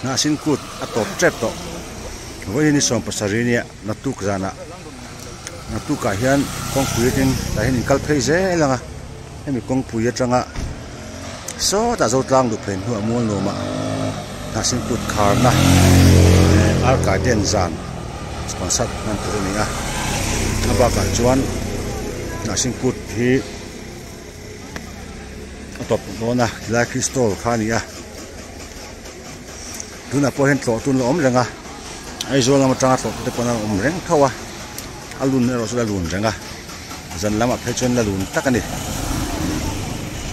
Hnahsin kut a tawp tep tawh. Vawiin ni 70 nia naktuk zanah naktukah hian kawngpui atin tah hian in kal phei zel ang a hemi kawngpui atanga sawtah Zotlang duh phei hnuah mual nuamah Hnahsin kut kharna eh ar kai ten zan concert hman tur a ni a a bakah chuan Hnahsin kut hi a tawp dawn a tilai khi stall kha a ni a tunah pawh hian tlawh tun la awm reng a Aizawl lam atanga tlawh tute pawh an awm reng tho a a lun erawh chu la lun reng a zan lamah phei chuan la lun tak a ni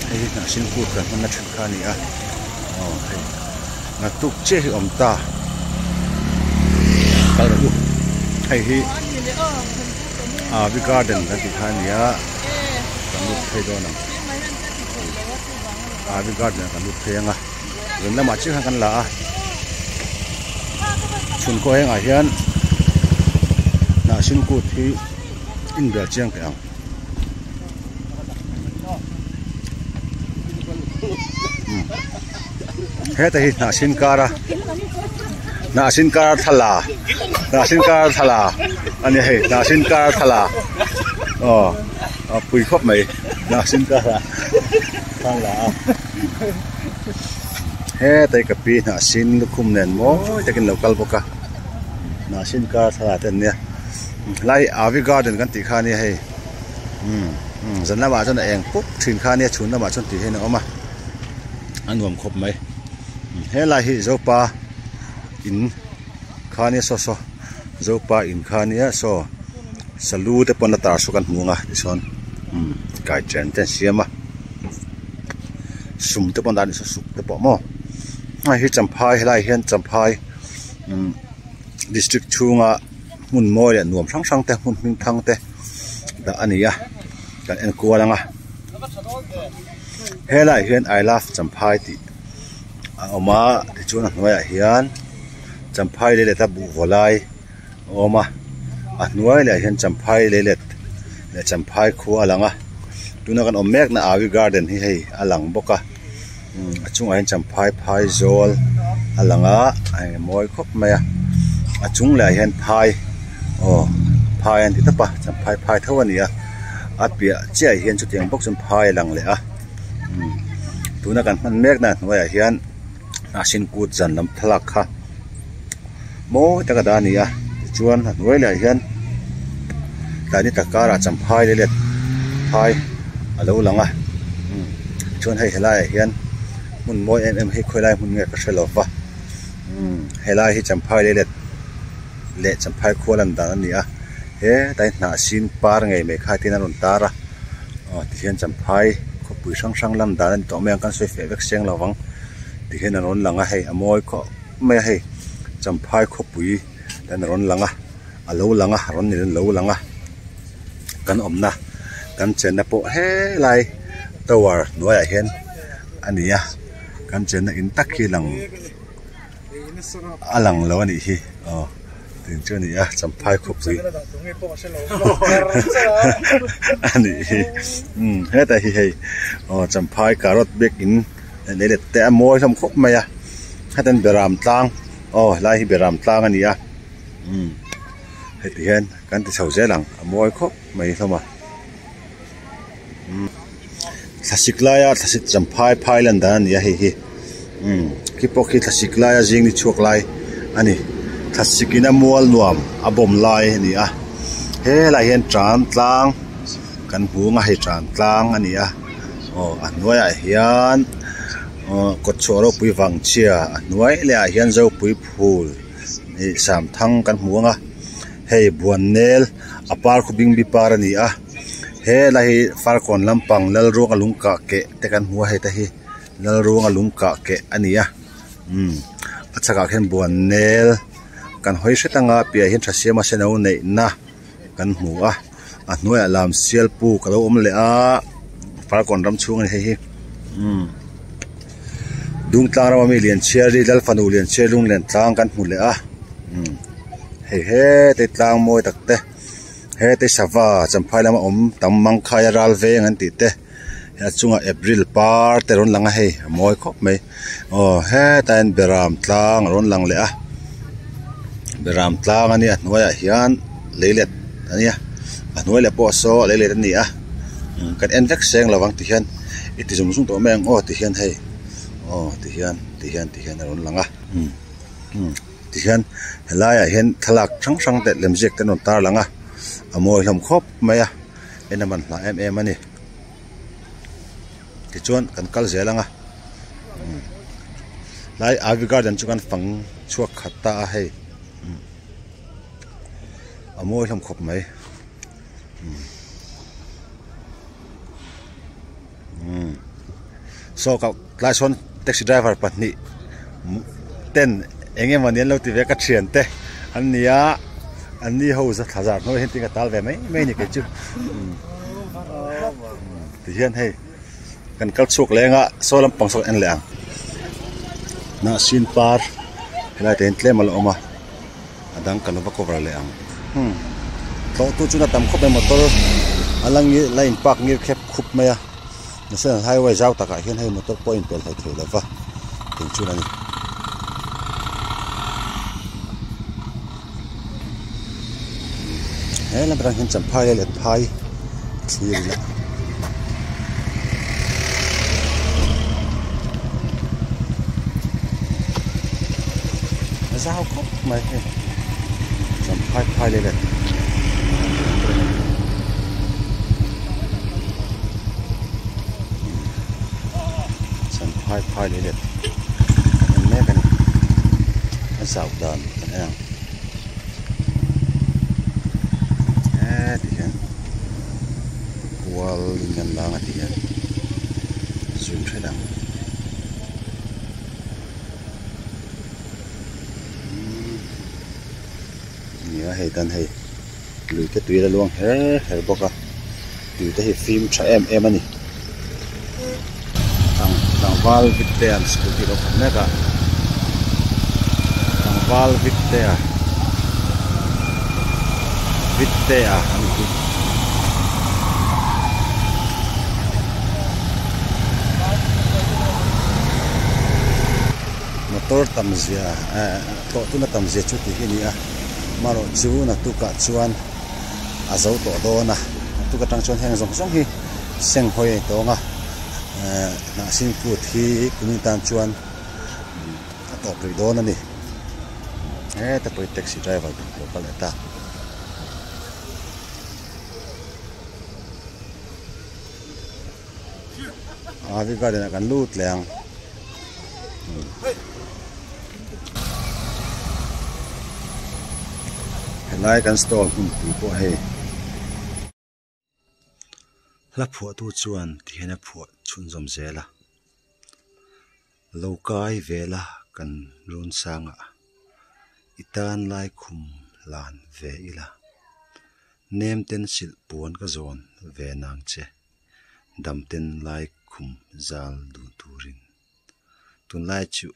hei hi hnahsin kut kan hmanna thin kha a ni a aw hei naktuk chiah hi a awm ta kal rawh u hei hi Avi garden kan tih kha a ni a kan lut phei dawn ang Avi garden ah kan lut phei ang a zan lamah chiah khan kan la a chhun khaw hengah hian hnahsin kut hi inbel chiang teh ang. Heta hi hnahsin kara hnahsin kar thla hnahsin kar thla a ni hei hnahsin kar thla aw a pui khawp mai hnahsin kara thla a hetai ka pi hnahsin lukhum nen mawi takin lo kal bawk a hnahsin kar thla te an nia helai avi garden kan tih kha a nia hei umm zan lamah chuan a eng pup thin kha a nia chhun lamah chuan tih hian a awm a a nuam khawp mai helai hi zopa in kha nia saw saw zopa in kha nia saw salu te pawn a tar saw kan hmu ang a tichuan umm kaichen te an siam a sum te pawh an dah a ni saw suk te pawh maw hei hi champhai helai hian champhai umm district chhunga hmun mawi leh nuam hrang hrang te hmun hming thang te dah a ni a kan en kual ang a helaiah hian I love champhai tih a awm a tichuan a hnuaiah hian champhai lei leta buh vaw lai a awm a a hnuai leh ah hian champhai lei let leh champhai khua a lang a tuna kan awm mek na awi garden hi hei a lang bawk a a chungah hian champhai phai zawl a lang a a mawi khawp mai a a chung leh ah hian phai aw phai an ti tawp a champhai phai tho a ni a a piah chiah ah hian chutiang bawk chuan phai a lang leh a tuna kan hman mek na hnuaiah hian hnahsin kut zan lam thlalak kha mawi taka dah a ni a tichuan a hnuai leh ah hian tlai ni tak karah champhai leh let phai a lo lang a chuan hei helaiah hian hmun mawi em em hi khawilai hmun nge ka hre lo va helai hi champhai leh let leh champhai khua lan dan a ni a hetlai hnah sin par ngei mai kha tin a rawn tar a aw tihian champhai khawpui hrang hrang lan dan a ni tawh mai ang kan sawi feh vek seng lo vang tihian a rawn lang a hei a mawi khawp mai a hei champhai khawpui ten a rawn lang a a lo lang a rawn ni lo lang a kan awmna kan chenna pawh helai tower hnuaiah hian a ni a kan chenna in tak hi lang a lang lo a nih hi aw tin chu a ni a champhai khawpui a nih hi umm hetah hi hei aw champhai carrot bag in lei let te a mawi hlawm khawp mai a hetiang beram tlang aw helai hi beram tlang a ni a umm heti hian kan ti chho zel ang a mawi khawp mai hlawm a umm thlasik laia thlasik champhai phai lan dan a ni a hei hi umm khi pawh khi thlasik laia zing ni chhuak lai a ni thlasik in a mual nuam a bawm lai a ni a helaiah hian tan tlang kan hmu ang a hei tan tlang a ni a aw a hnuaiah hian aw kawtchhuah ropui vang chhia a hnuai leh ah hian zopui phul ih samthang kan hmu ang a hei buannel a par khu bingbi par a ni a helai hi farkawn lampang lalruanga lung kah keh te kan hmu a hei te hi lalruanga lung kah keh a ni a umm a chhakah khian buannel kan hawi hret anga piahah hian thasiama senno neihna kan hmu a a hnuaiah lam sial puk alo awm leh a farkawn ram chhung a ni hei hi umm dungtlang rama mi lianchhiari lalfanu lianchhiari lunglen tlang kan hmu leh a umm hei hete tlang mawi tak te hete sava champhai lama awm tam mangkhaia ral veng an tih te. A chungah April par te a rawn lang a hei a mawi khawp mai aw hetah hian beram tlang a rawn lang leh a beram tlang a nia a hnuaiah hian leilet a nia a hnuai leh pawh saw leilet a ni a kan en vek seng lo ang ti hian i ti zung zung tawh mai ang aw ti hian hei aw ti hian ti hian ti hian a rawn lang a ti hian helaiah hian thlalak hrang hrang te lemziak te an rawn tar lang a a mawi hlawm khawp mai a en a man hlah em em a ni. Tichuan kan kal zel ang a tlai ivy garden chu kan fang chhuak khat ta a hei a mawi hlawm khawp mai saw ka tlai sawn taxi driver pahnih ten eng emaw ni an lo ti ve a ka thian te an ni a an ni ho za thla zar hnuai hian tin ka tal ve mai mai a ni kei chu. Tihian hei kan kal chhuak leng a saw lampang saw kan en leh ang hnahsin par helai te hian tlem a la awm a a dang kan va cover leh ang hmm tlawh tu chu a tam khawp mai motor a la ngir la in park ngir khep khup mai a national highway zau takah hian hei motor pawh a inpel hlei thei lo va tih chu a ni. He lam atang hian champhai leh letphai thlir ila a zau khawp mai hei champhai phai leh let champhai phai leh let kan en mek a ni a zau dan kan en ang. Heti hian kual in kan lang a ti hian zoom hret ang nia hei tan hei lui te tui a luang her her bawk a tui te hi fim tha em em a ni tlangval Victea an scooty lo khat mek a tlangval Victea Victea a ni hi. Motor tam zia eh tlawh tuna tam zia chu tih hi a ni a amaherawh chu naktukah chuan a zo tawh dawn a naktuk atang chuan heng zawng zawng hi seng hawi a ni tawng a ehh hnahsin kut hi kumin tan chuan a tawp rih dawn a ni heta pawh hi taxi driver lo kal leh ta. Ivy garden ah kan lut leh ang. Helai kan stall hmun pui pawh hei hla phuahtu chuan ti hian a phuah chhunzawm zel a lo kai vela kan run sangah i tan lai khum hlan ve ila nem ten silh puan ka zawn ve nang che dam ten lai khum zal dun turin tunlai chu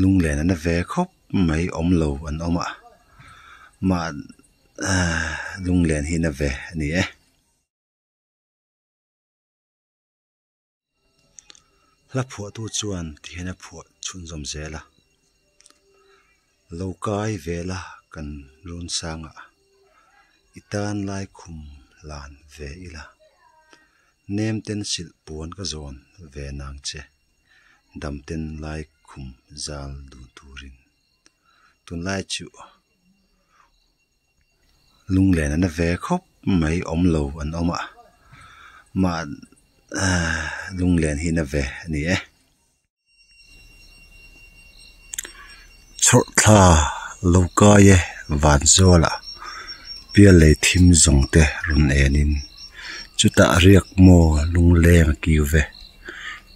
lunglen an ve khawp mai awm lo an awm a mah ahh lunglen hi na ve a ni e. Hla phuahtu chuan ti hian a phuah chhunzawm zel a lo kai vela kan run sangah i tan lai khum hlan ve ila nem ten silh puan ka zawn ve nang che. Damten lai khum zal dun turin tunlai chu lunglen an ve khawp mai awm lo an awm a mah lunglen hi na ve a ni e. Chhawrhthla lo kai e van zawlah pial lei thim zawng te rawn enin chutah riak maw lungleng a kiu ve.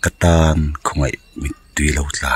Ka tan khawngaih mittui lo tla.